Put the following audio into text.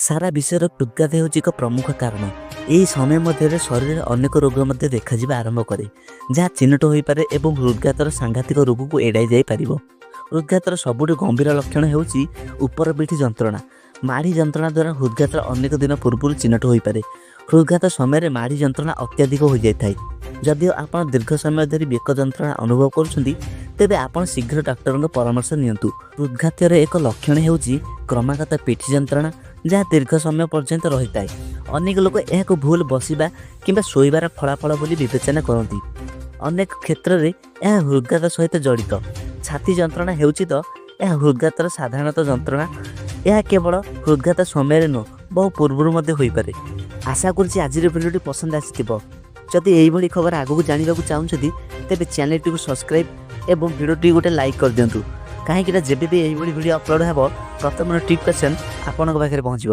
ସାରା ବିଶ୍ୱର ହୃଦ୍ଘାତ ହେଉଛି ଏକ ପ୍ରମୁଖ କାରଣ। ଏହି ସମୟ ମଧ୍ୟରେ ଶରୀରରେ ଅନେକ ରୋଗ ମଧ୍ୟ ଦେଖାଯିବା ଆରମ୍ଭ କରେ, ଯାହା ଚିହ୍ନଟ ହୋଇପାରେ ଏବଂ ହୃଦ୍ଘାତର ସାଂଘାତିକ ରୋଗକୁ ଏଡ଼ାଇ ଯାଇପାରିବ। ହୃଦ୍ଘାତର ସବୁଠୁ ଗମ୍ଭୀର ଲକ୍ଷଣ ହେଉଛି ଉପର ପିଠି ଯନ୍ତ୍ରଣା। ମାଢ଼ି ଯନ୍ତ୍ରଣା ଦ୍ୱାରା ହୃଦ୍ଘାତର ଅନେକ ଦିନ ପୂର୍ବରୁ ଚିହ୍ନଟ ହୋଇପାରେ। ହୃଦ୍ଘାତ ସମୟରେ ମାଢ଼ି ଯନ୍ତ୍ରଣା ଅତ୍ୟଧିକ ହୋଇଯାଇଥାଏ। ଯଦିଓ ଆପଣ ଦୀର୍ଘ ସମୟ ଧରି ବେକ ଯନ୍ତ୍ରଣା ଅନୁଭବ କରୁଛନ୍ତି, ତେବେ ଆପଣ ଶୀଘ୍ର ଡାକ୍ତରଙ୍କ ପରାମର୍ଶ ନିଅନ୍ତୁ। ହୃଦ୍ଘାତର ଏକ ଲକ୍ଷଣ ହେଉଛି କ୍ରମାଗତ ପିଠି ଯନ୍ତ୍ରଣା, ଯାହା ଦୀର୍ଘ ସମୟ ପର୍ଯ୍ୟନ୍ତ ରହିଥାଏ। ଅନେକ ଲୋକ ଏହାକୁ ଭୁଲ ବସିବା କିମ୍ବା ଶୋଇବାର ଫଳାଫଳ ବୋଲି ବିବେଚନା କରନ୍ତି। ଅନେକ କ୍ଷେତ୍ରରେ ଏହା ହୃଦ୍ଘାତ ସହିତ ଜଡ଼ିତ। ଛାତି ଯନ୍ତ୍ରଣା ହେଉଛି ତ ଏହା ହୃଦ୍ଘାତର ସାଧାରଣତଃ ଯନ୍ତ୍ରଣା। ଏହା କେବଳ ହୃଦ୍ଘାତ ସମୟରେ ନୁହଁ, ବହୁ ପୂର୍ବରୁ ମଧ୍ୟ ହୋଇପାରେ। ଆଶା କରୁଛି ଆଜିର ଭିଡ଼ିଓଟି ପସନ୍ଦ ଆସିଥିବ। ଯଦି ଏଇଭଳି ଖବର ଆଗକୁ ଜାଣିବାକୁ ଚାହୁଁଛନ୍ତି, ତେବେ ଚ୍ୟାନେଲଟିକୁ ସବସ୍କ୍ରାଇବ୍ ଏବଂ ଭିଡ଼ିଓଟି ଗୋଟେ ଲାଇକ୍ କରିଦିଅନ୍ତୁ, କାହିଁକିନା ଯେବେ ବି ଏଇଭଳି ଭିଡ଼ିଓ ଅପଲୋଡ଼ ହେବ, ପ୍ରଥମ ନୋଟିଫିକେସନ୍ ଆପଣଙ୍କ ପାଖରେ ପହଞ୍ଚିବ।